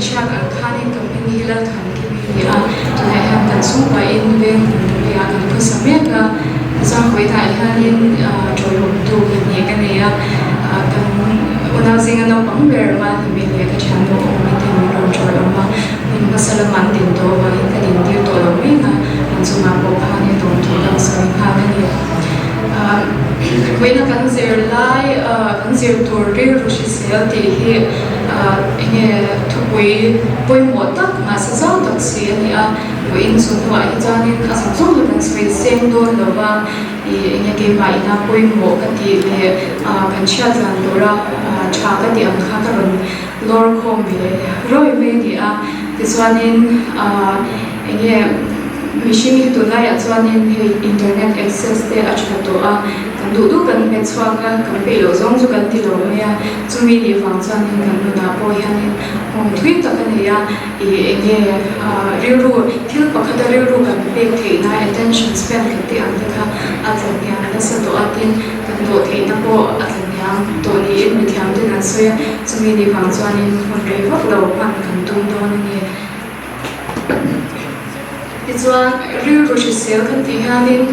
hriat ang khanin ka hming hi Lalthankimi a ni a, tunah hian kan chhungkuain veng hmunpui ah kan khawsa mek a, Zangpuiah hianin tawlhawmtu pahnih ka nei a, kan unau zinga naupang ber Mahni leh ka thiannu awm te min rawn tawlhawm a, hmun hmasa lama an din tawh avangin ka din tir tawh lo mek a, an chungah pawh khanin lawmthu ka sawi nghal a ni. Vawiina kan zir lai kan zir tur rilru hrisel tih hi enge thupui pawimawh tak mahse zau tak si a ni a, vawiin chu hnuah hi chuanin a zawng zawng hi kan sawi seng dawn lo va, ih enge keimah ina pawimawh ka tih leh kan hriat dan tura tha ka tih ang kha ka rawn lawr khawm ve rawi mai a ni a, tichuanin enge. Mihring hi tunlaiah chuanin hei internet access te a tha tawh a, kan duh duh kan hmet chhuak a, kan peih loh zawng chu kan ti lo mai a, chumi nih vang chuanin kan nunah pawh hianin nghawng thui tak a nei a, ih eng nge rilru thil pakhata rilru kan pek theihna attention span kan tih ang te kha a tla hniam nasa tawh a, tin kan dawh theihna pawh a tla hniam tawh niin mithiam ten an sawi a, chumi nih vang chuanin hun rei vak lo hman kan tum dawn a ni. Tichuan, rilru hrisel kan tih hianin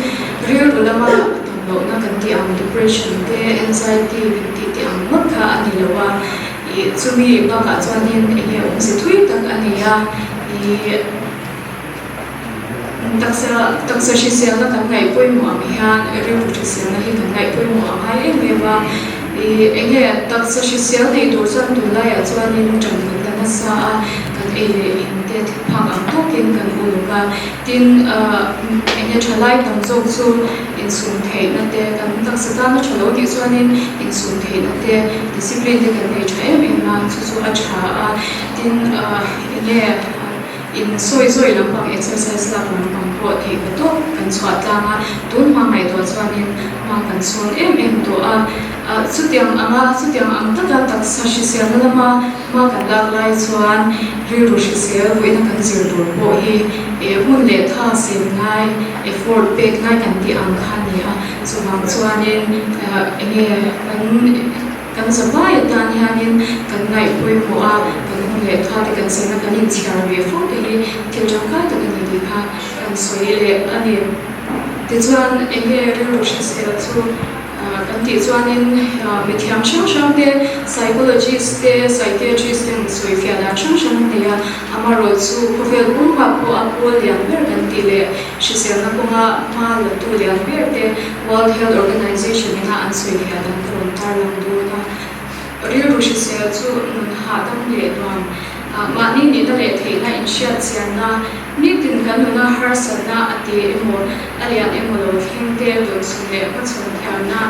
rilru lama tam lohna kan tih ang depression te, anxiety kan tih te ang ngawt kha a ni lo a. Ih chumi bakah chuanin eng nge awmze thui tak a nei a, ih taksa taksa hriselna kan ngaih pawimawh ang hian rilru hriselna hi kan ngaih pawimawh a ngai em em a. Ih eng nge taksa hrisel nei tur chuan tunlaiah chuanin ṭan kan la nasa a. Kan ei leh in te thil phak ang tawkin kan uluk a, tin eng nge tha lai tam zawk chu insum theihna te kan taksa tana tha lo tih chuanin insum theihna te discipline te kan nei tha em em a, chu chu a tha a, tin eng nge in sawi zawi lampang exercise lak lampang pawh theih ka tawk kan chhuah tlang a, tun hma ngaihtuah chuanin hma kan sawn em em tawh a, chutiang anga chutiang ang taka taksa hriselna lama Hma kan lak lai chuan rilru hrisel vuina kan zir tur pawh hi hun leh tha sem ngai, effort pek ngai kan tih ang kha a ni a. Chuvang chuanin enge kan kan zavai atan hianin kan ngaih pawimawh a, kan hun leh tha te kan sena kan inchhiar ve fo te hi thil tangkai tak a ni tih kha kan sawi leh a ni. Tichuan enge rilru hrisel chu Kan tih chuanin mithiam hrang hrang te, psychologist te, psychiatrist ten sawifiah dan hrang hrang an nei a, amaherawh chu khawvel pumpa pawh a pawl lian ber kan tih leh hriselna kawnga hma la tu lian ber te World Health Organization ina an sawifiah dan ka rawn tarlang dawn a. Rilru hrisel chu nun hahdam leh nuam, mahni nihna leh theihna inhriat chianna, nitin kan nuna harsatna a ti emaw a lian emaw lo thleng te dawnchhun leh hmachhawn thiamna,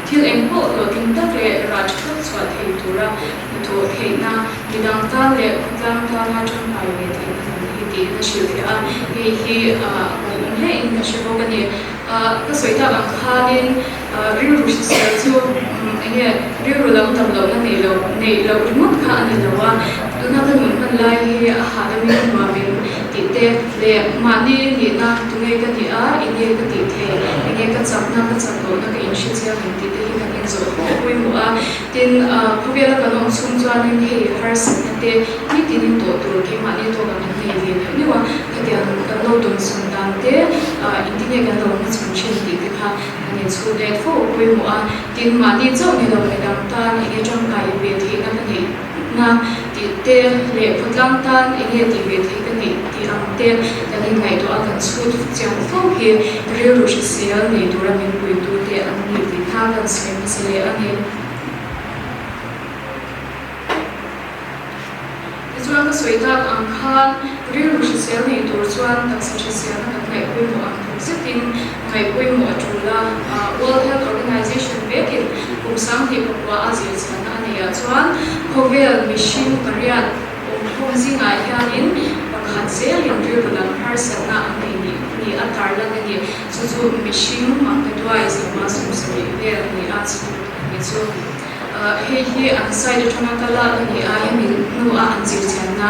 thil eng pawh hlawhtling tak leh rah tha tak chhuah thei tura hnathawh theihna, midang tan leh khawtlang tana tangkai ve theihna lam hi tiin a hrilhfiah a, hei hi a awm hle in ka hre bawk a ni. Ka sawi tak ang khanin rilru hrisel chu eng nge rilru lam dam lohna nei lo neih loh ringawt kha a ni lo a, tuna ka nun hman lai hi a hahdam in nuam in tih te leh mahni nihna tunge ka nih a, eng nge ka tih thei, eng nge ka chakna ka chak lohna ka inhre chiang em tih te hi kan inzawh fo pawimawh a, tin khawvela kan awm chhung chuanin hei harsatna te nitin in tawh tur keimahni tawkah kan nei ve neuh neuh a, Khatiang kan lo tawn chhun dan te, engtin nge kan lo hmachhawn thin tih te kha kan inchhut let fo a pawimawh a. Tin, mahni chauh ni lo midang tan enge tangkai ve theihna ka neih na tih te leh khawtlang tan enge tih ve theih ka neih tih ang te kan inngaihtuah a, kan chhut chiang fo hi rilru hrisel nei tura min puitu te an ni tih kha kan sawi hmasa leh a ni. Tichuan ka sawi tak ang khan rilru hrisel nei tur chuan taksa hriselna kan ngaih pawimawh ang tluk zetin ngaih pawimawh a tul a. World Health Organization vekin kum 2009 a zirchhiatna a neihah chuan khawvel mihring pariat awmkhawm zingah hianin pakhat zelin rilru lam harsatna an nei ni ni a tarlan a ni. Chu chu mihring maktaduai zama 70 vel ni a chhut a ni chu. Hei hi an side atanga ka lak a ni a, hemi hnua an zirchianna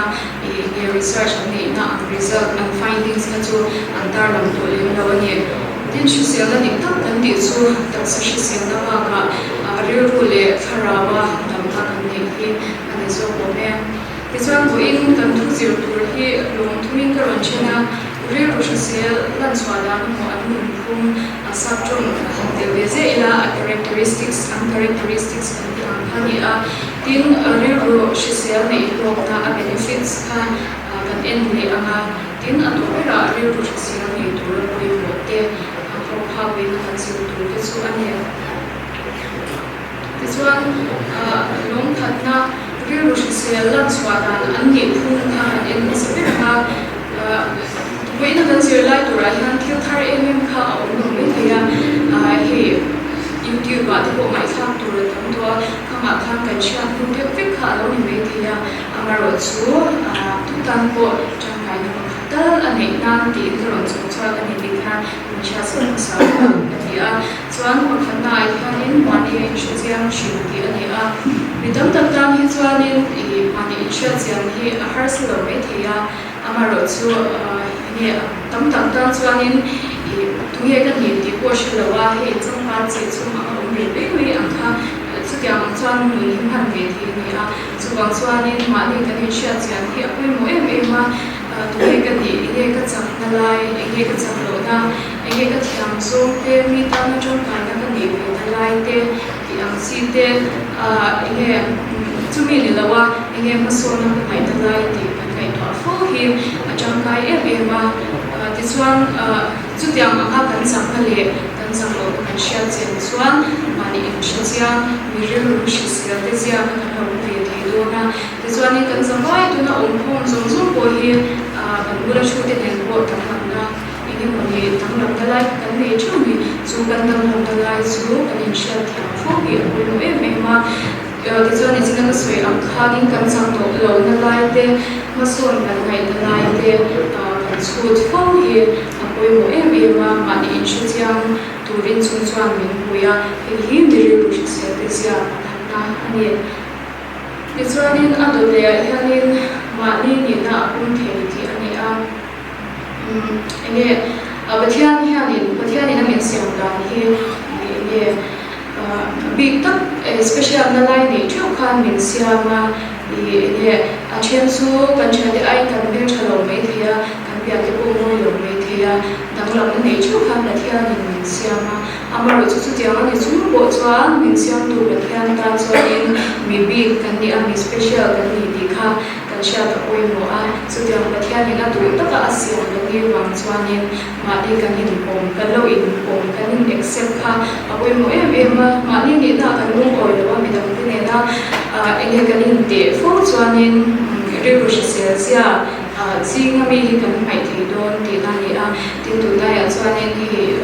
ih nge research an neihna ang result an findings kha chu an tarlang tawh lem lo a ni. Tin, hriselna dik tak kan tih chu taksa hriselna bakah rilru leh thlaraua damna kan neih hi a ni zawk awm e. Tichuan vawiin kan thu zir tur hi lawm thumin ka rawn then a, rilru hrisel lan chhuah dan emaw an nunphung a sap tawng a han tel ve zeh ila a characteristics an characteristics kan tih ang kha a ni a. Tin, rilru hrisel neih hlawkna a benefits kha kan en leh ang a, tin a tawh berah rilru hrisel nei tura pawimawh te a hawk phak veina kan zir tur te chu a ni. Tichuan, lawmthatna rilru hrisel lan chhuah dan an nih phung kha kan en hmasa ber ang a. Vawiina kan zirlai turah hian thil thar em em kha a awm lo mai thei a, hei YouTube ah te pawh ngaihthlak tur a tam tawh a, khangah khan kan hriat hnu deuh vek kha a lo ni mai thei a, amaherawh chu tutan pawh tangkaina pakhat tal a neih nan tiin ka rawn chhawp chhuak a ni tih khan min hriat sawn hmasa ka ti a. Chuan pakhatna ah hianin mahni a inhre chiang thin tih a ni a, mi tam tak tan hi chuanin ih mahni inhriat chian hi a harsa lo mai thei a, amaherawh chu enge tam tak tan chuanin ih tunge ka nih tih pawh hre lo a, hei changkan chih chhung anga awm reng mai mai ang kha chutiang ang chuan nun hi hman ve thei a ni a, chuvang chuanin mahni kan inhriat chian hi a pawimawh em em a, tunge ka nih, enge ka chakna lai, enge ka chak lohna. Enge ka thiam zawng te, mi tana tangkaina ka neih ve na lai te tih ang chi te, ahh enge chumi ni lo a, enge hmasawn a ka ngaihna lai tih kan ngaihtuah fo hi a tangkai em em a. Tichuan chutiang anga kan chakna leh kan chak lohna kan hriat chian chuan mahni inhre chiang, mi rilru hrisel te ziaka kan lo ve thei dawn a. Tichuanin kan zavai tuna awmkhawm zawng zawng pawh hi kan bula thu te nen pawh danglamna Engemaw ni danglamna lai kha kan nei theuh ni, chu kan danglamna lai chu kan inhriat thiam fo hi a pawimawh em em a. Tichuan nichina ka sawi ang khanin kan chak tawh lohna lai te, hmasawn kan ngaihna lai te kan chhut fo hi a pawimawh em em a, mahni inhre chiang turin chung chuan min pui a, hei hi mi rilru hrisel te zia pakhatna a ni. Tichuanin a dawt lehah hianin mahni nihna a pum thei tih a ni a. Enge Pathian hianin Pathianin a min siam dan hi enge bik tak special na lai neih theuh khan min siam a, enge a then chu kan thiante aiin kan hmeltha lo mai thei a, kan piante pawh mawi lo mai thei a, danglamna neih theuh khan Pathianin min siam a, amaherawh chu chutiang a ni chung pawh chuan min siamtu Pathian tan chuanin mi bik kan ni a, mi special kan ni tih kha Kan hriat a pawimawh a, chutiang Pathianin a duh taka a siam kan nih vang chuanin mahni kan inpawm, kan lo inpawm, kan in accept kha a pawimawh em em a. Mahni nihna kan lungawi lo a, midangte nena enge kan inteh fo chuanin rilru hrisel zia zinga mi hi kan hmaih thei dawn tihna a ni a. Tin, tunlaiah chuanin hei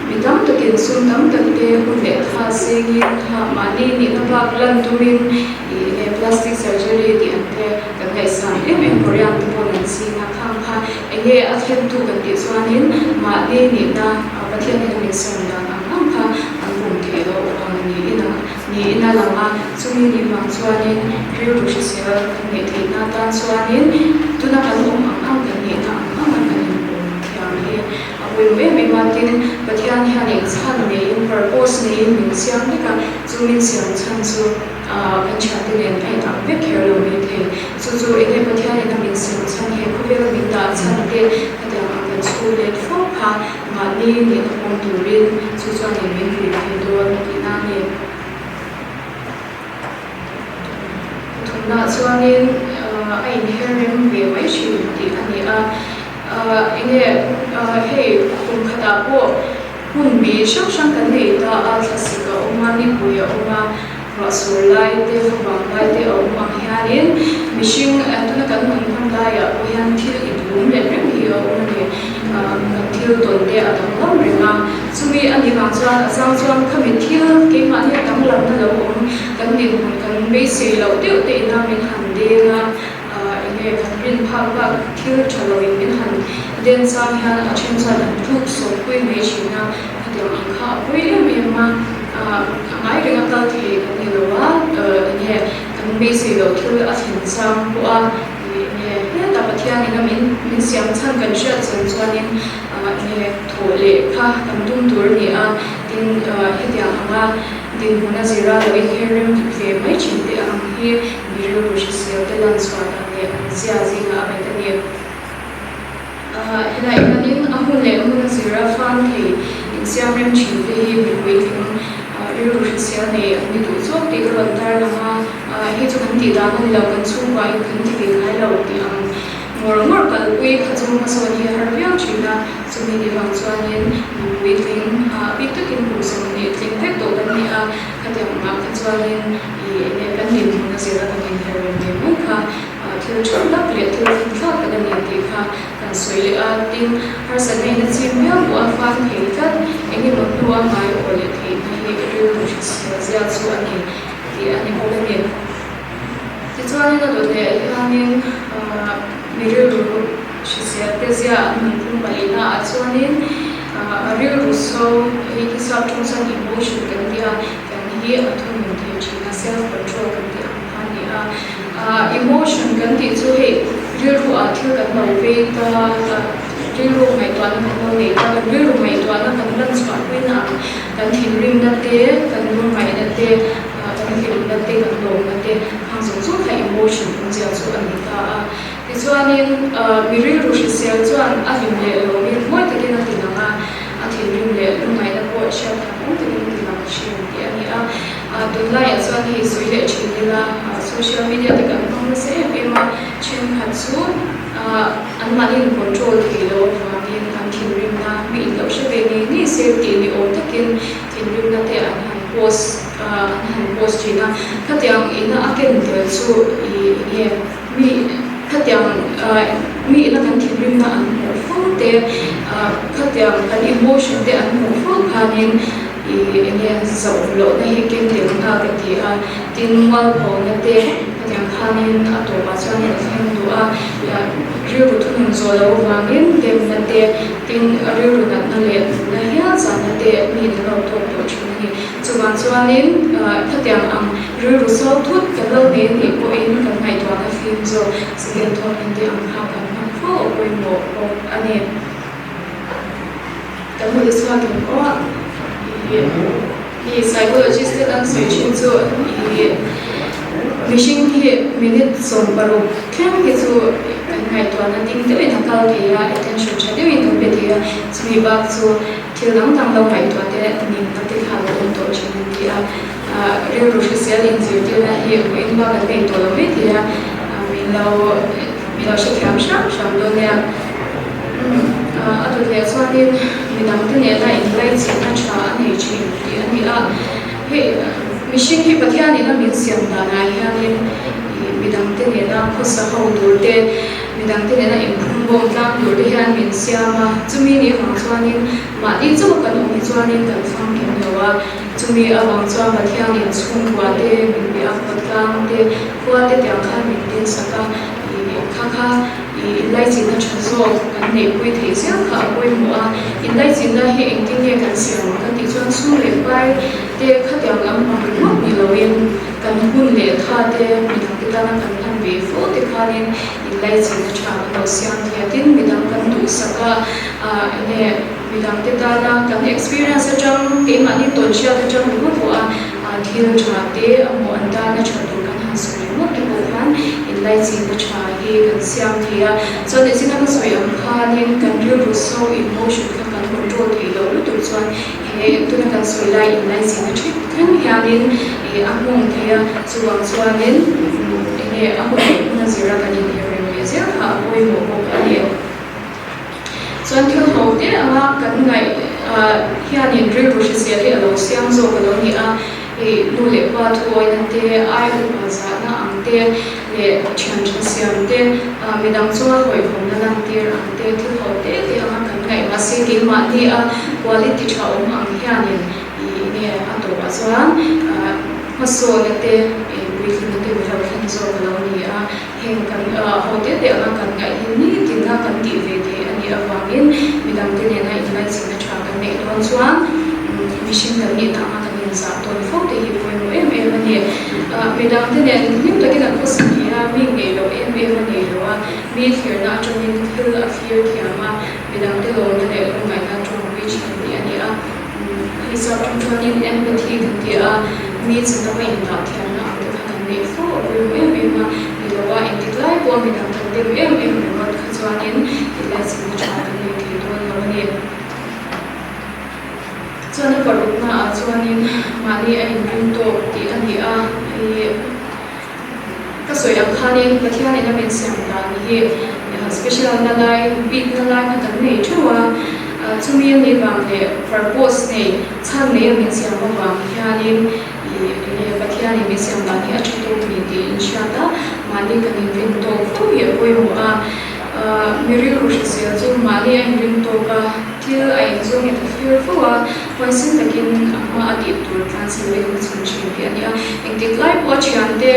Mi tam takin sum tam tak te hun leh tha sengin kha mahni nihna bak lan tumin ih enge plastic surgery tih ang te kan ngaihsan em em Korean te pawh an ching a, khang kha enge a thlentu kan tih chuanin mahni nihna Pathianin a min siam dan ang ang kha an pum theih loh vang niin a niin a lang a, chumi nih vang chuanin rilru hrisel kan neih theihna atan chuanin tuna kan awm ang ang kan nihna ang ang a kan inpum thiam hi A pawimawh em em a, tin, Pathian hian eng chhan neiin, purpose neiin min siam vek a, chu min siam chhan chu kan thiante nen a inang vek kher lo mai thei. Chu chu enge Pathianin a min siam chhan, he khawvela min dah chhan te khatiang ang kan chhu let fo kha mahni nihna pawm turin chu chuanin min pui thei dawn a tihna a ni. Pathumnaah chuanin a inher rem ve mai thin tih a ni a. Enge hei kum khatah pawh hun bi hrang hrang kan nei ta a, thlasik a awm a, nipui a awm a, ruahsur lai te, favang lai te a awm ang hianin mihring tuna kan nun hman laiah pawh hian thil inlum leh reng hi a awm a ni. Kan thil tawn te a danglam reng a, chumi a nih vang chuan a chang chuan khami thil keimahni a danglamna lo awm kan dinhmun kan beisei loh deuh te ina min han deng a. Enge kan rin phak bak thil tha lo in min han den chang hian a then chuan an tluk sawm pui mai thin a, khatiang ang kha a pawi em em a, a ngai reng a kal thei kan ni lo a, enge kan beisei loh thil a thlen chang pawh a, enge hetah Pathian in a min min siam chhan kan hriat chan chuanin enge thawh leh kha kan tum tur a ni a, tin hetiang anga. Dinhmun a zira lo inher rem ve mai thin te ang hi mi rilru hrisel te lan chhuah dan leh an zia zingah a bet a ni. Helai hianin a hmun leh hmun a zira fan thei insiam rem thin te hi mi puitling rilru hrisel nei an ni duh zawk tih ka rawn tarlang a. Hei chu kan tih dan a ni lo, kan chhungkua in kan ti ve ngai lo tih ang ngawr ngawr kalpui kha chu hmasawn hi a har viau thin a. Chumi ni vang chuanin mi puitling bik takin kum 20 tling vek tawh kan ni a, khatiang angah kha chuanin ih enge kan dinhmun a zira kan inher rem ve mai kha thil tha tak leh thil thlinthlak tak a ni tih kha kan sawi leh a. Tin, harsatna in a chim viau pawh a fan thei tlat, engemaw hnua ngai aw leh theihna hi rilru hrisel zia chu a ni tih a ni bawk a ni. Tichuanin a dawt leh hianin mi rilru hrisel te zia an hun phung palihna ah chuanin rilru so hei hi sap thung chuan emotion kan ti a, kan hi a thunun thei thin a, self control kan tih ang kha a ni a. Emotion kan tih chu hei rilru ah thil kan lo vei ta, rilru ngaihtuahna kan lo nei ta, kan rilru ngaihtuahna kan lan chhuah puina ang kan thinrimna te, kan lungngaihna te, Kan hlimna te, kan lawmna te khang zawng zawng kha emotion awmzia chu a ni ta a. Tichuanin mi rilru hrisel chuan a hlim leh lawmin mawi takin a ti lang a, a thinrim leh lungngaihna pawh hriat thiam awm takin a ti lang thin tih a ni a. Tunlaiah chuan hei sawi leh thin ila social media te kan hmang nasa em em a, thenkhat chu anmahni in control thei lo avangin an thinrimna mi in loh hre ve ngei ngei se tih ni awm takin thinrimna te an han post an han post thin a, khatiang ina a ken tel chu i enge mi khatiang mi ina kan thinrimna an hmuh fo te khatiang kan emotion te an hmuh fo khanin i enge zauh lohna hi ken tel nghal ka ti a, tin mualphona te khatiang khanin a tawpah chuanin a thleng duh a, rilru thunun zawh loh avangin demna te tin rilru natna leh na hial zahna te mi in an lo tawk tawh thin a ni. Chuvang chuanin khatiang ang rilru sau thut kan lo nei anih pawhin kan ngaihtuahna fim zawk second thought kan tih ang kha kan hmang fo a pawimawh bawk a ni. Kan hmu te chhuak em aw i psychologist te an sawi thin chu i mihring hi minute 60 thleng hi chu kan ngaihtuahna ding deuhin a kal thei a, attention tha deuhin kan pe thei a, chumi bak chu Thil dang dang lo ngaihtuah te ninna te kha lo awm tawh thin an ti a, rilru hrisel inzirtirna hi vawiin bak an nei tawh lo mai thei a, min lo min lo hrethiam hram hram dawn nia. A dawt leh chuanin midangte nena inlaichinna tha a nei thin tih a ni a, hei mihring hi Pathianin a min siam danah hianin midangte nena khawsa ho tur te, Midangte nena inphum bawm tlang tur te hian min siam a, chumi ni avang chuanin mahni chauh kan awm hi chuanin kan famkim lo a, chumi avang chuan Pathianin chhungkua te min pe a, khawtlang te, khua te tiang khan min din sak a, ih kha kha ih inlaichinna tha zawk kan neihpui theih zel kha a pawimawh a, inlaichinna hi engtin nge kan siam ang kan tih chuan chhung leh pai te khatiang lampang ringawt ni loin, Kan hun leh tha te, midangte tana kan hman ve fo te khanin inlaichinna tha kan lo siam thei a, tin midang kan duhsak a, enge midangte tana kan experience atang, keimahni tawnhriat atang ringawt pawh a thil tha te a hmuh an tana tha tur kan han sawi ringawt te pawh khan inlaichinna tha hi kan siam thei a. Chuan nichin a ka sawi ang khanin kan rilru so emotion kha kan control theih loh lutuk chuan He tuna kan sawi lai inlaichinna ṭhek thleng hianin ih a hmawng thei a, chuvang chuanin eng nge a hun leh hmun a zira kan inher reng ve zel kha a pawimawh bawk a ni. Chuan thil ho te anga kan ngaih hianin rilru hrisel hi a lo siam zawk a lo ni a, Hei nu leh pa thuawina te, ai upa zahna ang te leh thian tha siam te, midang chunga hawihhawmna lantir ang te, thil ho te te anga kan ngaih mahse keimahni a quality tha awm ang hianin ih nge a tawpah chuan hmasawna te, puitlinna te mi lo thlen zawk a lo ni a, heng kan ho te te anga kan ngaih hi nitina kan tih ve theih a nih avangin midangte nena inlaichinna tha kan neih dawn chuan mihring kan nihna anga kan inzah tawn fo te hi pawimawh em em a ni. Midangte nen hlim takin an khawsa thei a, mi ngeih loh em em a nei lo a, mi thlirna atangin thil a thlir thiam a, midangte lawmna leh lungngaihna tawngpui thin tih a ni a. Hisap ṭang chuanin empathy kan ti a, mi chenawma indah thiamna ang te kha kan neih fo a pawimawh em em a, ni lova engtik lai pawh midang kan dem em em ringawt kha chuanin inlaichinna ṭha kan nei thei dawn lo a ni. Chuan a paruknaah chuanin mahni a inring tawk tih a ni a, ih. Ka sawi ang khanin Pathianin a min siam dan hi special na lai, bik na lai kha kan nei theuh a, chumi a nih vang leh purpose nei, chhan nei a min siam avang hianin ih enge Pathianin min siam dan hi a tha tawk a ni tih in hriat a, mahni kan inring tawk fo hi a pawimawh a, mi rilru hrisel chu mahni a inring tawk a, thil a inzawngin a thlir fo a. Huaisin takin a hma a tih tur tlan chhe loin a chhun thin tih a ni a. Engtik lai pawh a thiante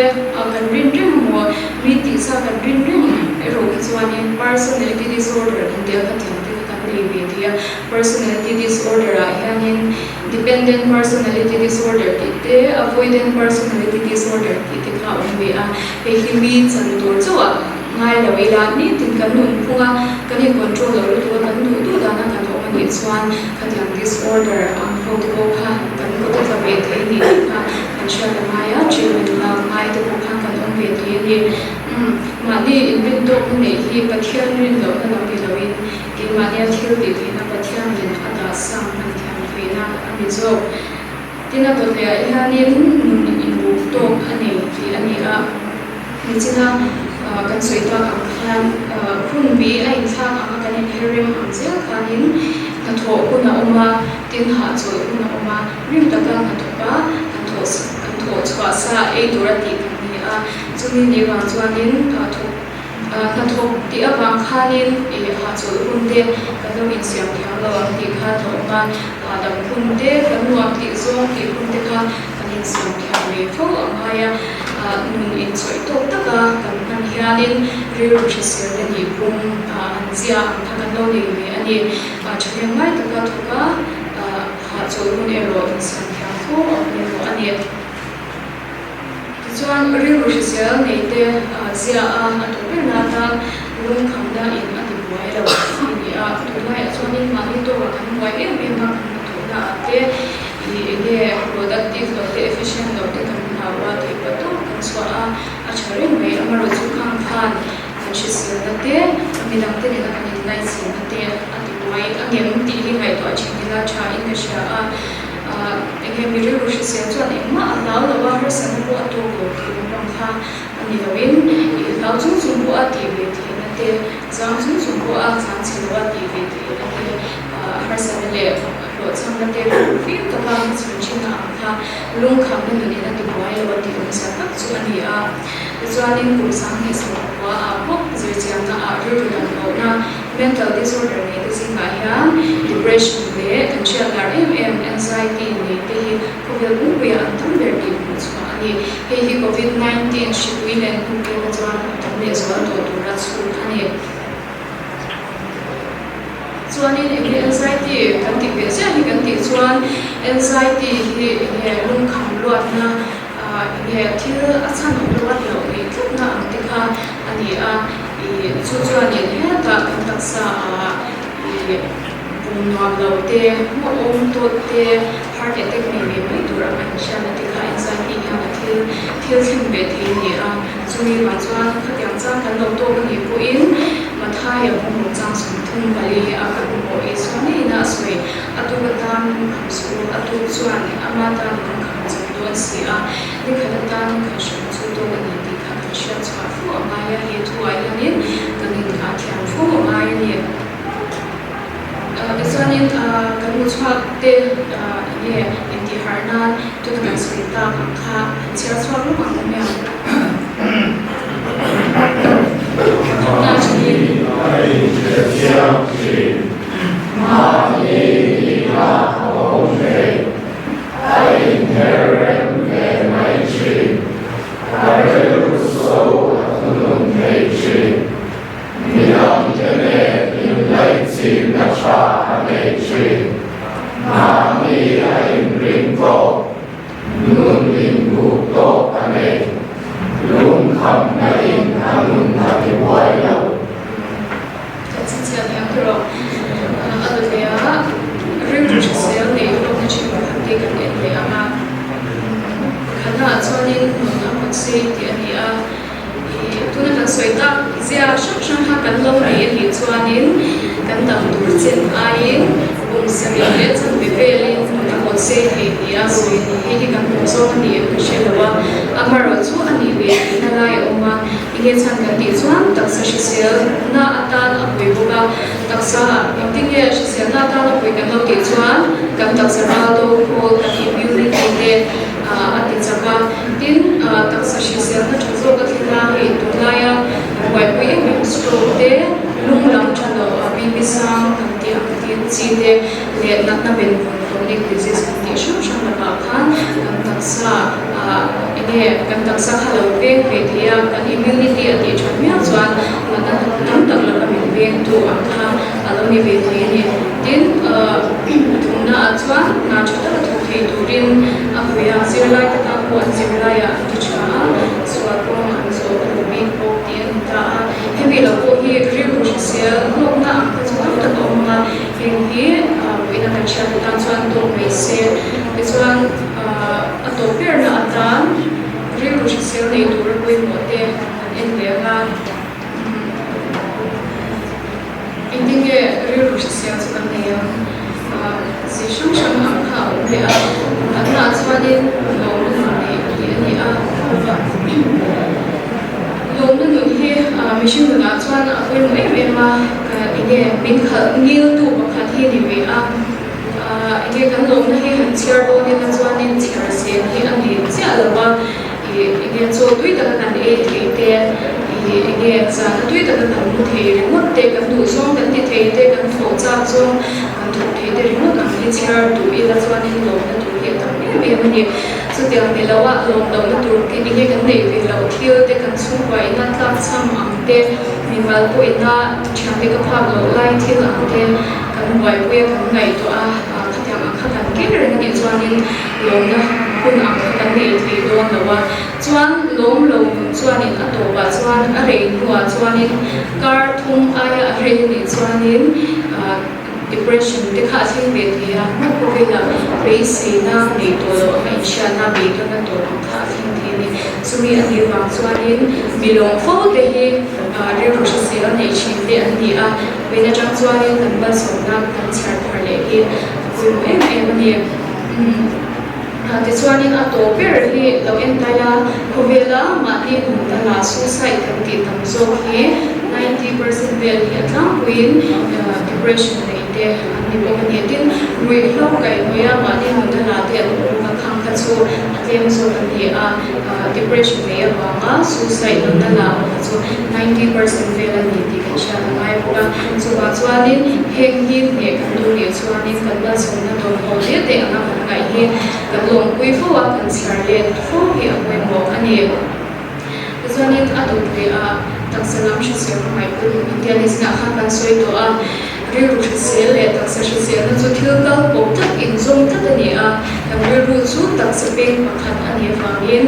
kan rin reng maw, mi tihsa kan rin reng erawh kha chuanin personality disorder kan tih a kha thiante kha kan nei ve thei a. Personality disorder ah hianin dependent personality disorder tih te, avoidant personality disorder tih te kha a awm ve a. Hei hi mi chan tur chauh ah ngai lo ila nitin kan nunphung a, kan in control loh lutuk a, kan duh duh dana kan awm a nih chuan Khatiang disorder ang ho te pawh kha kan kut a tla ve thei a ni tih kha kan hriat a ngai a, treatment lak ngai te pawh khan kan awm ve thei a ni. Umm, mahni inrintawkna neih hi Pathian rin lohna lam ni loin keimahnia thil tih theihna Pathianin a dah sang hman thiam theihna a ni zawk. Tin a dawtleiah hianin nun inbuk tawk a nei tih a ni a. Nichina kan sawi tak ang khan hun bi a inthlak ang a kan inher rem ang zel khanin hnathawh hun a awm a, tin hahchawlh hun a awm a, rim taka hnathawk a kan thawh kan thawh chhuah sa ei tur a tih kan ni a, chumi ni vang chuanin thawk hnathawk tih avang khanin ih hahchawlh hun te kan lo insiam thiam lo ang tih kha a awm a, hahdam hun te kan nuam tih zawng tih hun te kha kan insiam thiam ve fo a ngai a, nun inchawih tawk taka kan hman hianin rilru hriselna nih pum an zia ang kha kan lo nei ve a ni. Thahnem ngai taka thawk a, hahchawlh hun erawh insiam thiam fo a pawimawh a ni. Tichuan, rilru hrisel neite zia a a tawh berna atan lungkhamna in a ti buai lo a ni a, tunlaiah chuanin mahni tawkah kan buai em em a, kan hnathawhna ah te, Ih enge productive lo te efficient lo te kan hlau a theih pah tawp kan chhuah a, a tha reng mai. Amaherawhchu khang khan kan hriselna te, midang te nena kan inlaichinna te a ti buai a ngem tih hi ngaihtuah thin ila tha in ka hria a. Ah enge mi rilru hrisel chuan engmah a hlau lo a, harsatna pawh a tawk lo tih lampang kha a ni loin ih hlau chung chung pawh a tih ve theihna te, zang chung chung pawh a zang chhe lo a tih ve theihna te, ah harsatna leh Hlawhchhamna te pawh fim taka hma chhun thin a ang kha lungkhamna nunin a ti buai lo a tih awmzia tak chu a ni a. Tichuanin kum 2019 ah bawk zirchianna ah rilru dam lohna, mental disorder, nei te zingah hian depression leh kan hriat lar em em anxiety nei te hi khawvel pumpuiah an tam ber tih hmuh chhuah a ni. Hei hi covid 19 hripui len hnu pek a chuan a tam lehzual tawh tura chhut a ni. Chuanin enge anxiety kan tih ve chiah hi kan tih chuan anxiety hi enge lungkham luatna ah enge thil a chhan awm lo a hlauh neih tlatna ang te kha a ni a, ih chu chuanin hetah kan taksa ah ih pum nuam lo te, hmuhawm tawt te, heart attack nei ve mai tur ang a inhriatna te kha anxiety hian a thil thil thleng ve thei a ni a. Chumi vang chuan khatiang chang kan lo tawk a nih pawhin Mathaia bawngraw chang 34 a kan hmuh Isua ngeiin a sawi, A tuk atan lungkham suh u, a tuk chuan ama tan lungkham a chawp dawn si a, nikhat atan lungkham hran chu tawk a ni tih kha kan hriat chhuah fo a ngai a, he thuah hianin kan inngah thiam fo a ngai a ni. Tichuanin kan mu chhuak te enge intihharh nan tuna kan sawi tak ang kha han chhiar chhuak lawk ang awm em? Pakhatna atangin. A inhrethiam thin. Mahni nihna a awm thei. A inher rem ve mai thin. A rilru so a thunun thei thin. Midangte nen inlaichinna tha a nei thin. Mahni a inring tawk, nun inbuk tawk a nei. sei tih a ni a. Ih, tuna kan sawi tak zia hrang hrang kha kan lo nei a nih chuanin kan dam tur chen aiin kum sarih leh chanve velin nun a hawn sei thei tih a sawi a ni. Hei hi kan hmuh zawng a ni em ka hre lo a, amaherawh chu a nih ve tihna lai a awm a, enge chhan kan tih chuan taksa hriselna atan a pui bawk a, taksa engtinge hriselna atan a pui kan lo tih chuan kan taksa ral do khawl kan immunity te a ti chak a, tin taksa hriselna tha zawk a thlen a, hei tunlaia buaipui em em stroke te, lung lam tha lo a BP sang kan tih ang tin chi te leh natna benvawn chronic disease kan tih hrang hrang lakah khan kan taksa enge kan taksa kha lo veng ve thei a, kan immunity a tih that miau chuan natna tam tak laka min vengtu ang kha a lo ni ve thei a ni. Tin, thumna ah chuan hna tha taka thawk thei turin a vui a, zirlai te tan pawh an zirlaiah an ti tha a, sual kawng an zawh a duh bik bawk tih a ni ta a. Hemi lo pawh hi rilru hrisel hlawkna ang te chu tam tak a awm a, heng hi puihna kan hriat atan chuan tawk mai se. Tichuan, a tawp berna atan rilru hrisel nei tura pawimawh te kan en leh ang a. Engtin nge rilru hrisel chu kan nei ang? Zi hrang hrang ang kha a awm leh a, pakhatnaah chuanin lawmna nun neih tih a ni a. Lawmna nun hi mihring nunah chuan a pawimawh em em a, enge min khalh ngiltu pakhat hi ni ve a. Enge kan lawmna hi han chhiar dawn ila chuanin chhiar sen hi a ni chiah lo a. Ih enge chaw tui taka kan ei thei te, ih enge zana tui taka kan mu thei ringawt te, kan duh zawng kan ti thei te, kan thawh chak zawng kan thawk thei te ringawt ang hi chhiar duh ila chuanin lawmna tur hi a tam em em a ni. Chutiang ni loa lawm lohna tur enge kan neih ve loh thil te, kan chhungkua ina tlak chham ang te, mimal pawh ina thiante ka phak loh lai thil ang te kan buaipui a kan ngaihtuah a, khatiang ang kha kan keng reng a nih chuanin lawmna hun ang kha kan nei thei dawn lo a, chuan lawm lo nun chuanin a tawpah chuan a rei hnuah chuanin kar thum aia a rei anih chuanin depression te kha a thleng ve thei a, hmuh khawvela beiseina nei tawh loh anga inhriatna beidawnna tawp ang kha a thleng thei a ni. Chumi a nih vang chuanin mi lawm fo te hi rilru hrisel a neih thin te an ni a, vawiin atang chuanin kan malsawmna kan chhiar thar leh hi a pawimawh em em a ni. Tichuanin a tawp ber hi lo en ta ila, khawvela mahni kum dangah suicide kan tih tam zawk hi 90% vel hi a tlangpuiin depression nei te an ni bawk a ni. Tin, ruihhlo kaihhnawih a mahni nunna la te an awm bawk a, khang kha chu a tlem zawk a ni a, depression nei avanga suicide nunna la ang kha chu 90% vel a ni tih kan hriat a ngai bawk a. Chuvang chuanin heng hi hneh kan duh nih chuanin kan malsawmna dawn ho te te anga kan ngaih hi kan lawmpui fo a, kan chhiar let fo hi a pawimawh a ni. Tichuanin a duh leh a taksa lam hrisel ka ngaihpui India ni zinah khan kan sawi tawh a, rilru hrisel leh taksa hriselna chu thil kal pawp tak inzawm tlat a ni a, kan rilru chu taksa peng pakhat a nih avangin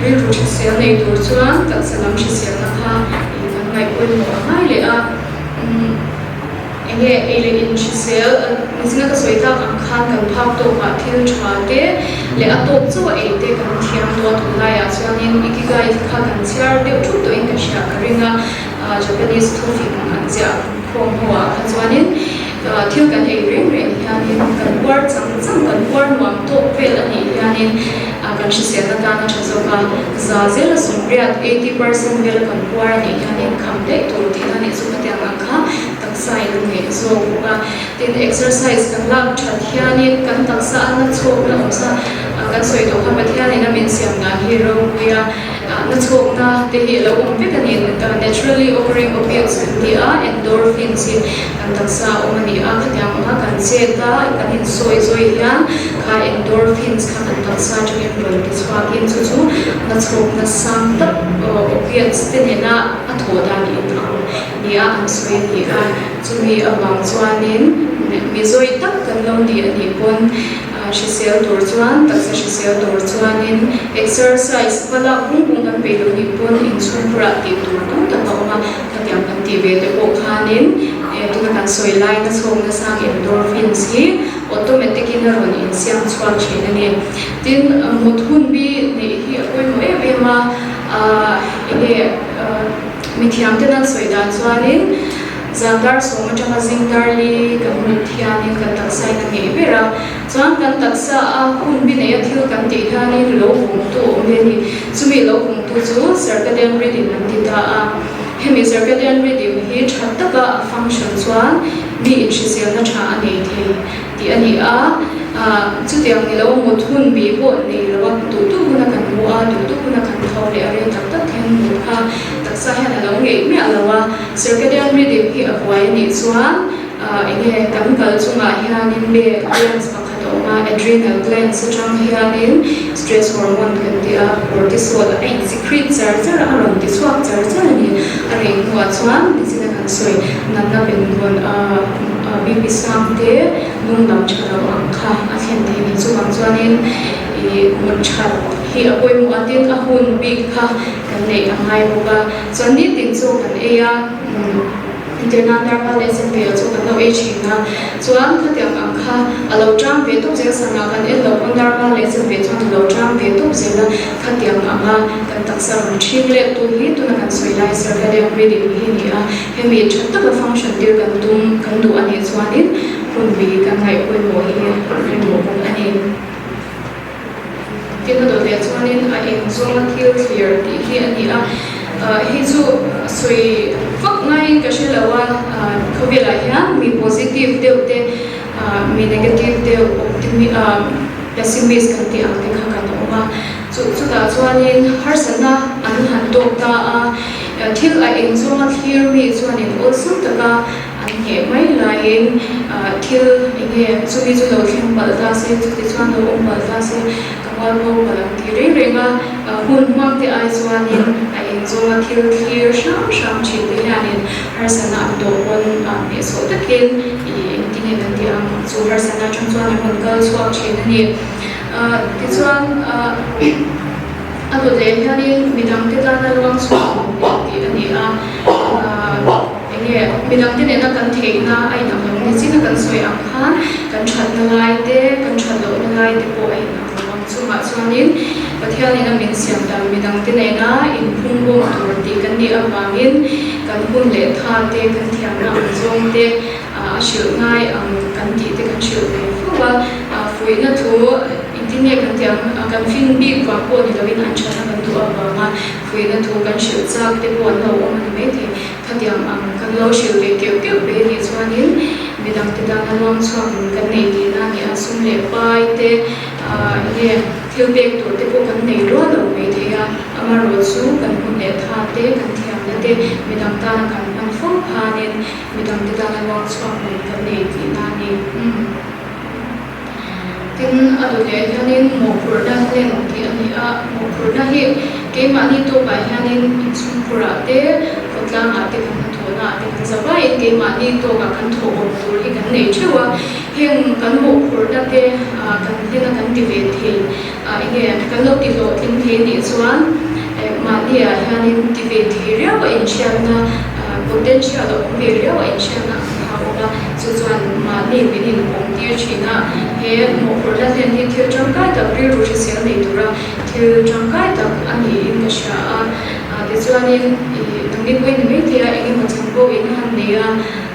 rilru hrisel nei tur chuan taksa lam hriselna kha kan ngaihpawimawh a ngai leh a. Enge ei leh in hrisel nizina ka sawi tak ang khan kan phak tawkah thil tha te leh a tawk chauh a ei te kan thiam tawh a tunlaiah chuanin ikigai te kha kan chhiar deuh thup tawhin ka hria ka ring a Japanese thufing an ziah khawm ho ah kha chuanin thil kan ei reng reng hianin kan puar chang chang kan puar nuam tawk vel a nih hianin kan hriselna tan a tha zawk a za zela sawmriat 80% vel kan puar a nih hianin kham daih tur tihna nih chu khatiang ang kha taksa in a ngeih zawk bawk a, tin exercise kan lak that hianin kan taksa a na chhawkna awmsa kan sawi tawh kha Pathianin a min siam dan hi ropui a, na chhawkna te hi a lo awm vek a ni, naturally occurring opiates kan ti a, endorphins hi kan taksa a awm a ni a, khatiang anga kan chet a kan insawi zawi hian kha endorphins kha kan taksa atangin rawn ti chhuakin chu chu na chhawkna sang tak opiates te nena a thawh dan in ang nia an sawi a ni a, chumi avang chuanin mi zawi tak kan lo ni a nih pawn hrisel tur chuan taksa hrisel tur chuanin exercise va lak bung bung kan peih loh nih pawn inchhungkhurah tih tur tam tak a awm a, khatiang kan tih ve te pawh khanin tuna kan sawi lai na chhawk nasang endorphins hi automatic in a rawn insiam chhuak thin a ni. Tin, mut hun bi neih hi a pawimawh em em a. Enge mithiam ten an sawi dan chuanin zan dar sawm atanga zing dar li kan mut hianin kan taksa in a ngeih ber a, chuan kan taksa a hun bi neia thil kan tih hianin lo vungtu a awm ve a ni. Chumi lo vungtu chu circadian rhythm an ti ta a, hemi circadian rhythm hi tha taka a function chuan mi inhriselna tha a nei thei. Tih a ni a, chutiang ni lo mut hun bi pawh nei lo a, duh duh huna kan mu a, duh duh huna kan tho leh a rei tak tak hian mut kha taksa hian a lo ngeih miah lo a, circadian rhythm hi a buai a nih chuan enge kan kal chungah hianin be glands pakhat a awm a, adrenal glands atang hianin stress hormone kan tih a, cortisol a in secrete char char a, a rawn ti chhuak char char a ni, a rei hnuah chuan nichina kan sawi natna benvawn a. BP sang te lung lam tha lo ang kha a thlen thei ni. Chuvang chuanin ih mut that hi a pawimawh a, tin a hun bik kha kan neih a ngai bawk a. Chuan nitin chu kan ei a, entirna darpa leh chanve chu kan lo ei thin a. Chuan khatiang ang kha a lo tang ve tawp zel sana kan en loh pawn darpa leh chanve chuan a lo tang ve tawp zel a. Khatiang anga kan taksa rawn ṭhing let tu hi tuna kan sawi lai circadian rhythm hi a ni a. Hemi tha taka function tir kan tum kan duh a nih chuanin hun bi kan ngaih pawimawh hi a pawimawh bawk a ni. Tin a dawt leh chuanin a eng zawnga thil thlir tih hi a ni a, hei chu sawi vak ngaiin ka hre lo a, khawvelah hian mi positive deuh te, mi negative deuh, pessimist kan tih ang te kha kan awm a, chu chutah chuanin harsatna an han tawk ta a. Thil a eng zawnga thlir mi chuanin awlsam taka an ngheh mai laiin thil eng nge chumi chu lo thleng palh ta se, chuti chuan lo awm palh ta se, ka mual bo palh ang tih reng reng a, hun hmang te ai chuanin a eng zawnga thil thlir hrang hrang thin te hianin harsatna an tawh pawn hnehsawh takin ih engtin nge kan tih ang chu harsatna atang chuan an rawn kal chhuak thin a ni. Tichuan. A dawt leh hianin midangte tana luang chhuak awm leh tih a ni a, enge midangte nena kan theihna a inang lo ni chin a kan sawi ang khan kan thatna lai te, kan that lohna lai te pawh a inang lo ang. Chungah chuanin Pathianin a min siam dan midangte nena inphung bawm tur tih kan nih avangin kan hun leh tha te, kan thiamna ang zawng te a hrilh ngai ang kan tih te kan hrilh ve fo a, fuihna thu. Engtin nge kan tih ang? Kan fin bik vang pawh ni loin an thatna kan duh avanga fuihna thu kan hrilh chak te pawh an lo awm a ni maithei. Khatiang ang kan lo hrilh ve keuh keuh ve nih chuanin midangte tana luang chhuak in kan nei tihna a ni a, sum leh pai te enge thil pek tur te pawh kan nei rual lo maithei a, amaherawh chu kan hun leh tha te, kan thiamna te midang tana kan hman fo khanin midangte tana luang chhuak nun kan nei tihna a ni. Tin, a dawt leh hianin mawhphurhna hlen tih a ni a, mawhphurhna hi keimahni tawkah hianin inchhungkhurah te, khawtlangah te kan hnathawhnaah te kan zavaiin keimahni tawkah kan thawh awm tur hi kan nei theuh a, heng kan mawhphurhna te kan hlena kan ti ve thei eng nge kan lo ti hlawhtling thei nih chuan mahniah hianin ti ve thei riau a inhriatna potential a awm ve riau a inhriatna ang kha a awm a. Chu chuan mahni min inawm tir thin a, he mawhphurhna hlen hi thil tangkai tak rilru hrisel nei tura thil tangkai tak a niin ka hria a. Tichuanin ih nangni pawhin ni mai thei a, eng emaw chanvo in han nei a,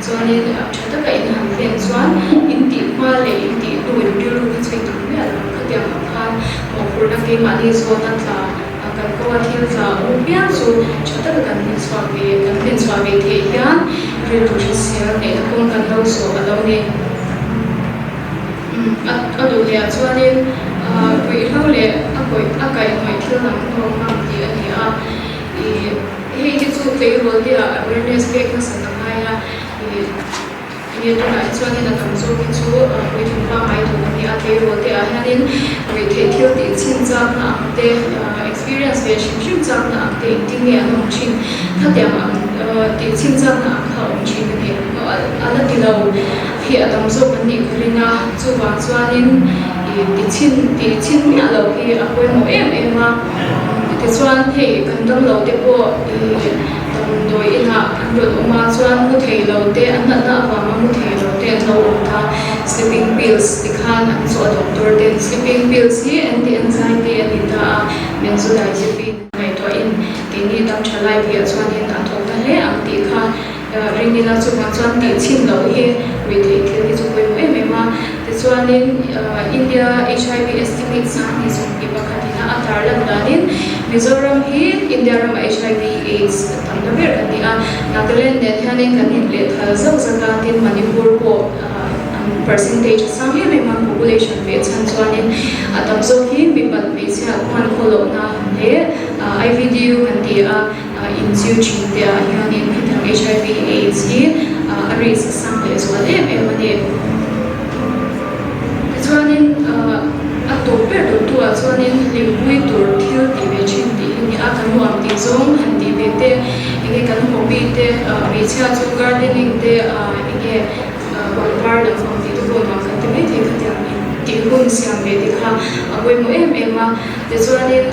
chuanin tha taka in han hlen chuan in tih hma leh in tih hnu in rilru kha chu in ang miah lo ang. Khatiang ang khan mawhphurhna keimahni zawna tla Kan kawnga thil tla awm piang chu tha taka kan hmin chhuak ve, kan hmin chhuah ve theih hian rilru hrisel neihna kawng kan lo zawh a lo ni. A duh leh ah chuanin ruihhlo leh a kawih a kaihhnawih thil dang hnawk ngam tih a ni a. Ih hei hi chu tleirawl te ah awareness pek nasat a ngai a. Ih. Enge tunah hi chuanin a tam zawk hi chu puitling pangngai tur a ni a, tleirawl te ah hianin ruihtheih thil tih chhin chakna ang te, experience ve hrim hrim chakna ang te engtin nge an awm thin, khatiang ang tih chhin chakna ang kha a awm thin a ni. A la ti lo hi a tam zawk an nih ka ring a, chuvang chuanin ih ti chhin tih chhin miah loh hi a pawimawh em em a, tichuan hei kan damlo te pawh ih Damdawi inah an rawn awm a, chuan mu thei lo te, an natna avanga mu thei lo te an lo awm ta. Sleeping pills ti khan an chawh a doctor ten sleeping pills hi anti anxiety a ni ta a, benzodiazepine ngaihtuahin. keini dam tha lai tihah chuanin a thawk na hle ang tih kha ring ila chuvang chuan tih chhin loh hi ruihtheih thil hi chu pawimawh em em a. Tichuanin India HIV estimate sang 21 ina a tarlan danin Mizoram hi India rama HIV AIDS tamna ber kan ni a, Nagaland nen hianin kan inlehthal zauh zauh a, tin Manipur pawh an percentage a sang em em a, population ve chhan chuanin a tam zawk hi mipat hmeichhia hman khaw lohna leh IVDU kan ti a, inchiu thin te ah hianin hetiang HIV AIDS hi a risk a sang lehzual em em a ni. Tichuanin a tawp ber duhtu ah chuanin hlimpui tur thil tih ve thin tih hi ni a, kan nuam tih zawng han tih ve te, enge kan hobby te, hmeichhia chu gardening te, enge pangpar lampang tih te pawh nuam kan ti maithei khatiang tih hun siam ve te kha a pawimawh em em a. Tichuanin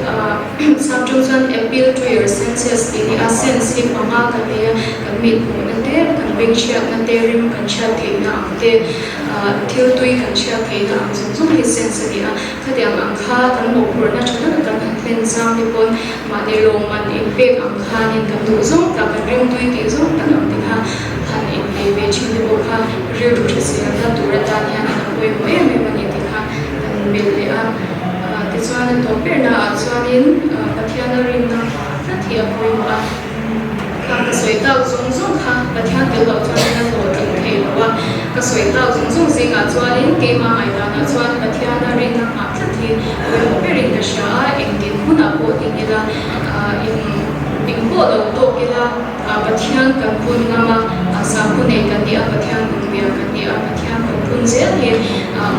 Sapṭawng chuan appeal to your senses tih hi a, sense hi panga kan nei a, kan mit hmuhna te, kan beng hriatna te, rim kan hriat theihna ang te, thil tui kan hriat theihna ang zawng zawng hi sense a ni a. Khatiang ang kha kan mawhphurhna ṭha taka kan han hlen zang te pawn mahni lawmman inpek ang khanin kan duh zawng tak, kan rim tui tih zawng tak ang te kha han inpei ve ṭhin te pawh kha rilru hriselna tur atan hian a pawimawh em em a ni tih kha kan belh leh a. Tichuan a tawp berna ah chuanin Pathiana rinna tlat hi a pawimawh a, kha ka sawi tak zawng zawng kha Pathian tel loh chuanin a hlawhtling thei lo a, ka sawi tak zawng zawng zingah chuanin keimah ngaihdanah chuan Pathiana rinna nghah tlat hi pawimawh berin ka hria a, engtin hmunah pawh ding ila eng eng pawh lo tawk ila Pathian kan phun ngam a, sakhaw nei kan ni a, Pathian nunbia kan ni a, Pathian kan phun zel hi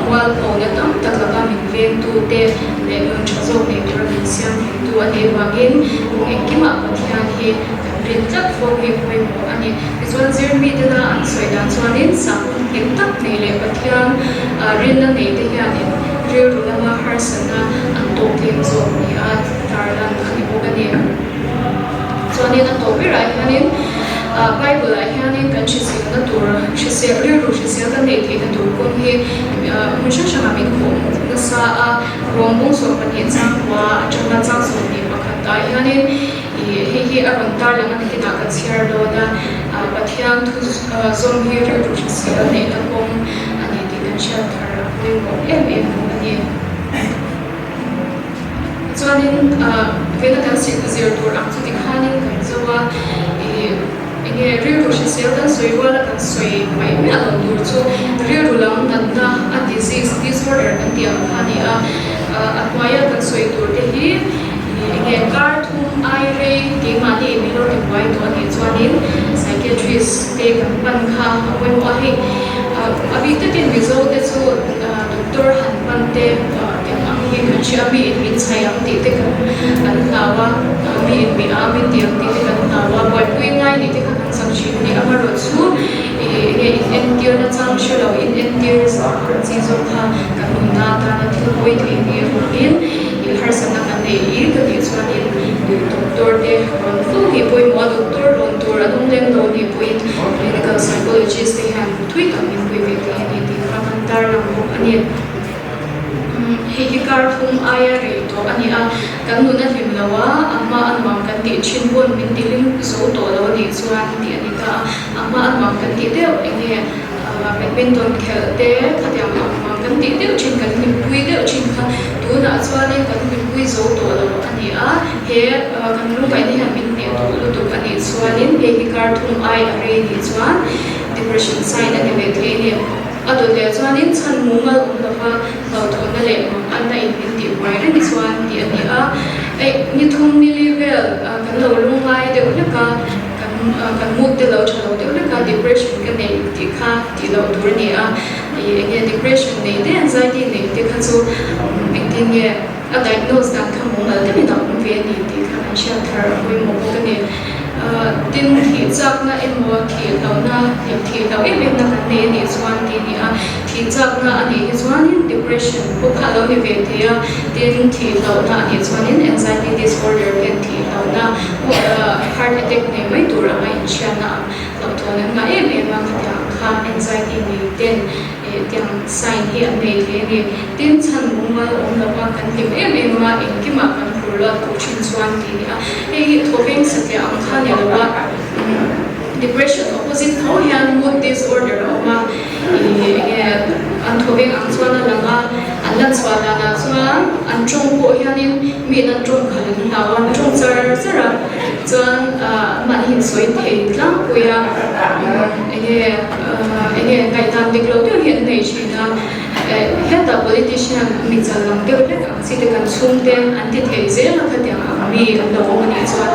mualphona tam tak laka min vengtute leh nun tha zawk nei tura min siam theitu a nih avangin kawng engkimah Pathian hi kan rin tlat fo hi pawimawh a ni. Tichuan zirmitena an sawi dan chuanin sakhaw nghet tak nei leh Pathian rinna neite hianin rilru lama harsatna an tawk tlem zawk nia tarlan a ni bawk a ni. Chuanin a tawp berah hianin Bible-ah hianin kan hriselna tur, hrisel, rilru hrisel kan neih theihna tur kawng hi hmun hrang hrangah min khawh nasa a, Rawng 12 chang kua atanga chang 21 ah hianin ih hei hi a rawn tarlang a nakinah ka chhiar dawn a, Pathian thu zawm hi rilru hrisel neihna kawng a ni tih kan hriat thar a pawimawh em em bawk a ni. Chuanin vena kan zir tur ang chu tikhanin kan zo a, ih enge rilru hrisel kan sawi ruala kan sawi mai miah lo tur chu rilru lam natna a disease, disorder kan tih ang kha a ni a, a hnuaia kan sawi tur te hi ih enge kar thum ai rei keimahni min lo ti buai tawh a nih chuanin psychiatrist te kan pan kha a pawimawh a, hei a bik takin Mizo te chu doctor han pan te. Eng ang hi kan hria a, mi in min chhai ang tih te kan kan hlau a, mi in mi a min ti ang tih te kan hlau a, buaipui ngai nih te kha kan chak thin a ni. Amaherawhchu ih enge in entir nachang hre lo, in entir ang chi zawk kha kan nunna atana thil pawi thei ni avangin ih harsatna kan nei i ka tih chuanin ih doctor te rawn fo hi pawimawh a, doctor rawn tur an awm lem lo nih pawhin clinical psychologist te hian thui tak min pui ve thei a ni tih kha kan tarlang bawk a ni. Hei hi kar thum aia rei tawh a ni a, kan nun a hlim lo a, a hma a nuam kan tih thin pawn min ti hlim zo tawh lo a nih chuan tih a ni ta a, a hma a nuam kan tih deuh eng nge badminton khelh te khatiang ang nuam kan tih deuh thin kan hlimpui deuh thin kha tunah chuanin kan hlimpui zo tawh lo a ni a, he kan lungngaihna hian min hneh duh lutuk a nih chuanin hei hi kar thum ai a rei nih chuan depression sign a ni ve thei a ni. A dawt leh chuanin chhan mumal awm lova hlauhthawnna leh manganna in min tih huai reng chuan tih a ni a. Eih, ni thum ni li vel kan lo lungngai deuh hlek a, kan kan mood te lo tha lo deuh hlek a, depression ka nei tih kha tih loh tur a ni a. Ih, eng nge depression nei te, anxiety nei te kha chu engtin nge a diagnose dan kha mumal deuhin a awm ve a ni tih kha kan hriat thar a pawimawh bawk a ni. Tin, thih chakna emaw thih hlauhna leh thih hlauh em emna kan nei a nih chuan tih a ni a, thih chakna a nih hi chuanin depression pawh kha a lo ni ve thei a, tin thih hlauhna a nih chuanin anxiety disorder hian thih hlauhna heart attack nei mai tur anga inhriatna ang hlauhthawn an ngah em em a, khatiang kha anxiety nei ten tiang sign hi an nei thei a ni. Tin, chhan mumal awm lova kan hlim em em a, engkimah kan. phur luat tawh thin chuan tih a ni a. Hei hi thawveng satliah ang kha a ni lo a, depression opposite tho hian mood disorder a awm a, ih enge an thawveng ang chuan a lang a, an lan chhuah danah chuan an tawng pawh hianin miin an tawng khalh an hlau a, an tawng char char a, chuan mahni insawi thei tlangpui a, enge enge ngaihdan dik lo deuh hi an nei thin a. Hetah politician mi chal lang deuh hlek ang chi te kan chhungte an ti thei zel a khatiang ang mi an lo awm a nih chuan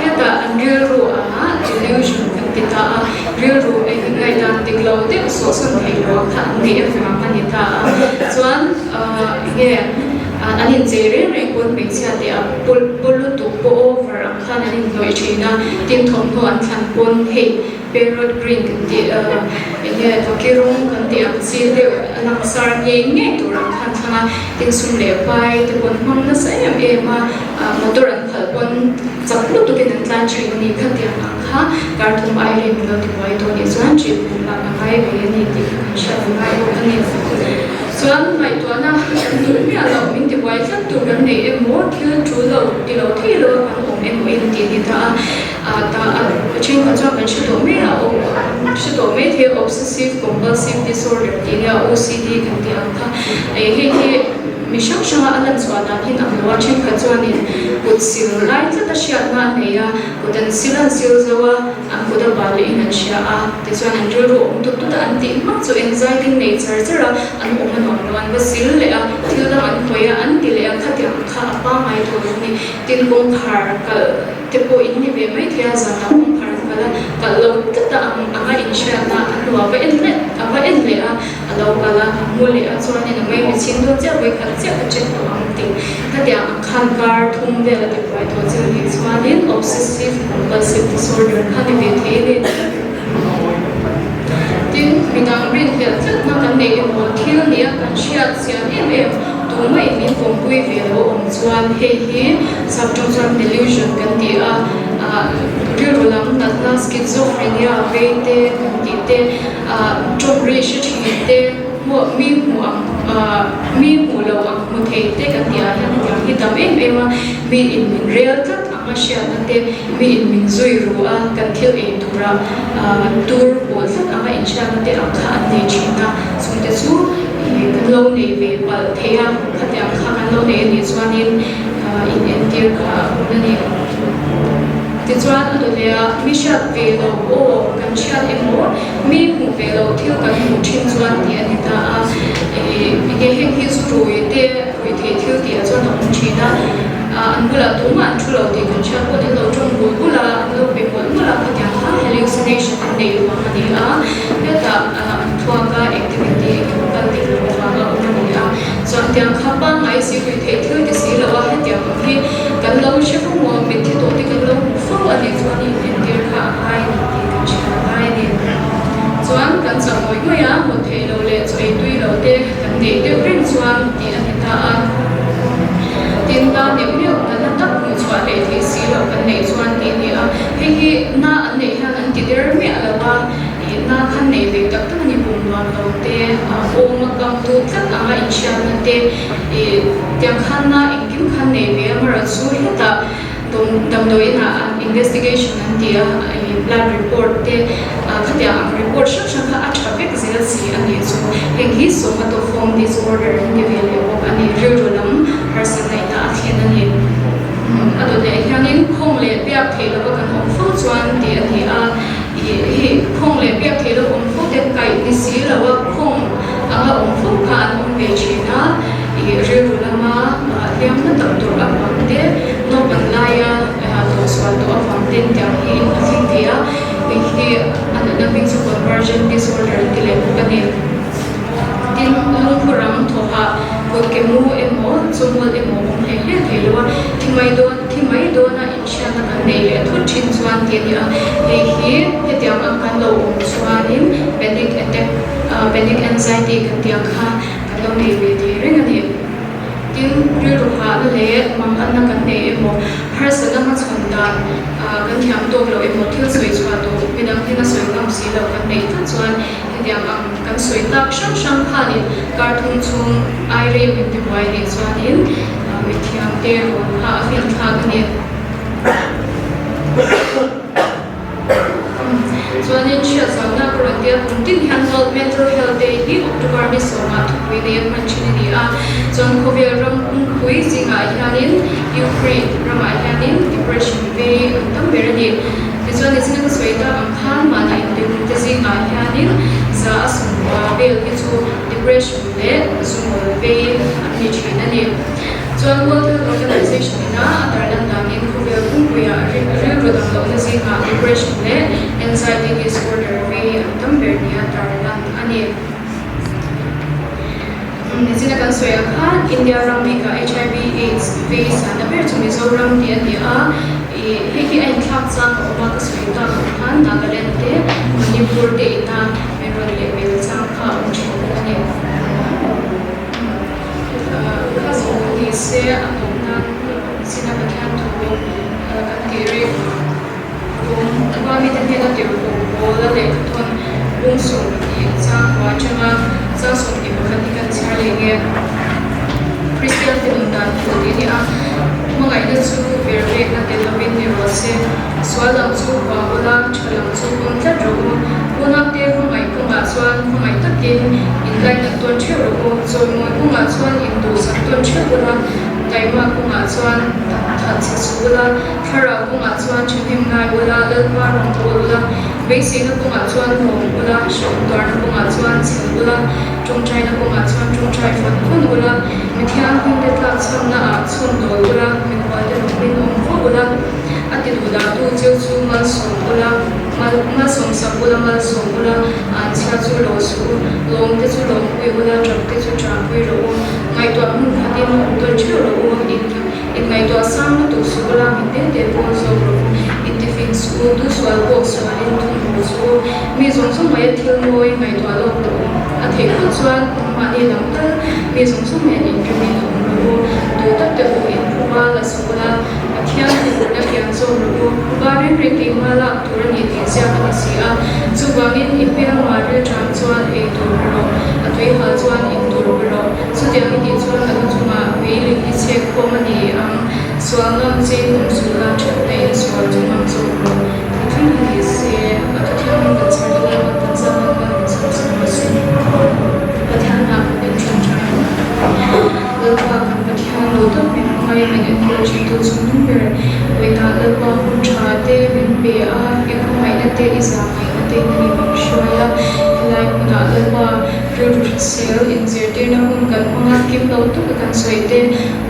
hetah an rilru ah delusion kan ti ta a, rilru eng ngaihdan dik lo deuh sawhsawn theih lo ang kha an neih avang a ni ta a, chuan enge an inchei reng reng pawn hmeichhia te a pawl lutuk pawh over ang khan an inhnawih thin a, tin thawmhnaw an thlan pawn hei Parrot green kan tih enge vaki rawng kan tih ang chi deuh a langsar ngei ngei tur ang khan thlang a, tin sum leh pai te pawn hmang nasa em em a, motor an khalh pawn chak lutuk in an tlan thin a ni khatiang ang kha kar thum ai rem lo ti buai tawh nih chuan treatment lak a ngai ve a ni tih kha kan hriat a ngai bawk a ni. Chuan ngaihtuahna kan duh miah loh min ti buai tlat tur kan nei emaw thil tul lo ti lo thei lo a kan awm emaw in tih a ni ta a. Ta a thenkhat chuan kan hre tawh mai a, hre tawh mai thei a obsessive compulsive disorder tih nia OCD kan tih ang kha hei hi mi hrang hranga a lan chhuah dan hi ang lo a, thenkhat chuanin kut sil lai tlat a hriatna a nei a, kut an sil an sil zo a, an kut a bal lehin an hria a, tichuan an rilru awm tut tut a, an tih hmak chu anxiety nei char char a, an awm a nuam lo, an va sil leh a, thil dang an hawi a, an ti leh a, khatiang kha a pangngai tawh lo a ni, tin kawngkhar kalh. Te pawh in ni ve mai thei a, zanah kawngkhar an kal a, kalh lo tlat a ang anga inhriatna a hnu a va en leh a va en leh a, a lo kal a, a hmu leh a chuanin a mai michhing dawn chiah vawikhat chiah ka check tawh ang tih khatiang ang khan kar thum vel a ti buai tawh chiah a nih chuanin obsessive compulsive disorder kha ni ve thei a ni. Tin, midang rinhlelh tlatna kan nei emaw thil nia kan hriat chian em em tumah min kawmpui ve lo awm chuan hei hi Saptawng chuan delusion kan ti a, rilru lam natna schizophrenia vei te kan tih te, tawng ri hre thin te, mi hmuh ang mi hmuh lo ang hmu thei te kan tih ah hian hetiang hi tam em em a, mi in min rel tlat ang a hriatna te, mi in min zui ru a, kan thil ei tura tur pawl tlat ang a inhriatna te ang kha an nei thin a, chungte chu kan lo nei ve palh thei a, khatiang kha kan lo nei a nih chuanin. in entir kha a hun a ni. Tichuan a dawleh a, mi hriat ve lo aw kan hriat emaw, mi hmuh ve lo thil kan hmuh thin chuan tih a ni ta a. Enge heng hi zu rui te ruih theih thil tih ah chuan a awm thin a, an bulah tumah an thu lo tih kan hriat pawhin an lo tawng bul bul a, an lo pe mawlh mawlh a, khatiang kha hallucination an neih vang a ni a. Hetah an thluak a activity engemaw kal dik loh avanga awm a ni a. Chuan tiang kha pangngai si ruih theih thil ti si lo a, hetiang ang hi kan lo hre fo maw, mitthi tawh te kan lo hmu fo a nih chuan in entir kha a ngai a ni tih kan hriat a ngai a ni. Chuan kan chak ngawih ngawih a, mut theih loh leh chaw ei tui loh te kan neih deuh reng chuan tih a ni ta a. Tin, na neuh neuh natna tak hmuh chhuah leh theih si loh kan neih chuan tih a ni a, hei hi na an neih hian an ti der miah lo a. Tihna khan nei ve tak tak a ni pum nuam lo te, awm a kam tu tlat anga inhriatna te ih tiang khan na engkim khan nei ve a, amaherawh chu hetah damdawiin ah an investigation an ti a, ih blood report te khatiang ang report hrang hrang kha a tha vek zel si a nih chu. Heng hi somatoform disorder an ti ve leh bawk a ni, rilru lam harsatna ina a thlen a ni. A dawt leh hianin khawng leh biak theih lova kan awm fo chuan tih a ni a. Hei khawng leh biak theih lo awm fo te kaih ni si lo a, khawng anga awm fo kha an awm ve thin a, ih rilru lama hliamna tak tur avang te, naupan laia tawhsual tawh avang ten tiang hi a thleng thei a, hei hi a natna hming chu conversion disorder an ti leh bawk a ni. Tin, lungphu ram thawhah kut ke mu emaw, chawmawlh emaw awm hle hle thei lo a, thi mai dawn thi mai dawna inhriatna kan neih leh thut thin chuan tih a ni a, hei hi hetiang ang kan lo awm chuanin panic attack panic anxiety kan tih ang kha kan lo nei ve thei reng a ni. Tin, rilru hahna leh manganna kan nei emaw, harsatna hmachhawn dan kan thiam tawk loh emaw, thil sawi chhuah duh midang hena sawi ngam si loh kan neih tlat chuan hetiang ang kan sawi tak hrang hrang khanin kar thum chhung ai rei min ti buai nih chuanin. Mithiam te rawn kha a finthlak a ni. Chuanin hriatzauna ka rawn tia kum tin hian World Mental Health Day hi October ni sawmah thupui nei a hman thin a ni a. Chuan khawvel ram pumkhui zingah hianin Ukraine ramah hianin depression vei an tam ber a ni. Tichuan nichina ka sawi tak ang khan mahni inbelhna te zingah hianin za a sawmkua vel hi chu depression leh zungawl vei an ni thin a ni. Chuan World Health Organization ina a tarlan danin khawvel pumpuiah rilru dang lohna zingah depression leh anxiety disorder vei an tam ber nia tarlan a ni. Nichina kan sawi ang khan India ram bikah HIV AIDS vei sahna ber chu Mizoram tih a ni a, ih hei hi a inthlak chang a awm a ka sawi tak ang khan Nagaland te Manipur te ina min rawn leh bel chang kha a awm thin bawk a ni. Kha zawh kha ni se a tawp nan china Pathian thu kan tih reng tum khua mite hnena tirhkoh pawl a lehkhathawn bung 20 chang kua atanga chang 21 hi kan chhiar leh nge. Kristian te nun dan thu tih a ni a, hmangaihna chu ber pekna tel lovin ni rawh se. Sual lam chu hua ula, tha lam chu pawm tlat rawh u. Unaute hmangaih kawngah chuan hmangaih takin inlainat tawn theuh rawh u. Chawimawi kawngah chuan induhsak tawn theuh ula, taima kawngah chuan that chhe suh ula, thlarau kawngah chuan thahnem ngai ula, Lalpa rawn bawl ula, beiseina kawngah chuan lawm ula, hrehawm tuarna kawngah chuan chhel ula, tawngtaina kawngah chuan tawngtai fawn fawn ula, mi thianghlimte tlakchhamna ah chhun dawl ula, mikhualte lawmin awm fo ula. A ti duh dah tu cheu chu malsawm ula, mal malsawm sak ula, malsawm ula, an chhia chu lo suh u, lawm te chu lawm pui ula, ṭap te chu ṭah pui rawh u, ngaihtuah hmun khatin awm tawn ṭheuh rawh u, in in ngaihtuah sang lutuk suh ula, mi te te pawn zawk rawh u, in tifing suh u, tu sual pawh sualin thun haw suh u, mi zawng zawng mai a thil mawi ngaihtuah lawk rawh u, a theih phawt chuan nangmahni lam tal mi zawng zawng nen inremin awm rawh u, duh tak te u in phuba la suh ula. Pathian tihurna kian zawk rawh u. Ba reng reng keimah lak tur a ni tih ziak a ni si a. Chuvangin i hmelma rilṭam chuan ei tur pe rawh, a tuihal chuan in tur pe rawh. Chutiang i tih chuan a lu chungah meiling i chhek khawm a ni ang. Sual ngam chein awm suh la, ṭhatna in sual chu ngam zawk rawh. Ti thleng hi ni se, a thu thiangin kan chhar dawn a, kan zahna khan min chhawm sak rawh se. Pathian ah kan inṭawngṭai ang. Lalpa kan Pathian lo tak min hmangaih min enkawl thintu chung hnung ber vawiinah Lalpa hun tha te min pe a, i khawngaihna te i zahngaihna te in min hruai a, helai hmunah Lalpa rilru hrisel inzirtirna hun kan hmang a, kim lo taka kan sawi te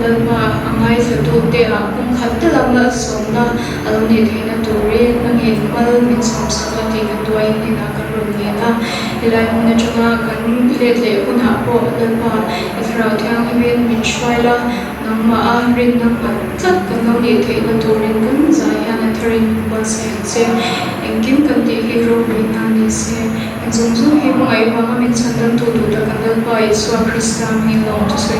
Lalpa a ngaithla te ah kum khat te lam lalsawmna a lo nih theihna turin a ngen mal min sawmsak a tih kan duai hnenah kan rawn ngen a, helai hmun atanga kan let leh hunah pawh Lalpa I Thlarau Thianghlimin min hruai la, nangmah a rinna nghat tlat kan lo nih theihna turin kan zai hian a tharin min buatsaih ang che. Engkim kan tih hi ropui hna ni se. Eng zawng zawng hi hmangaih vanga min chhan dantu duhtak kan Lalpa Isua Krista hming lawng chu sawi.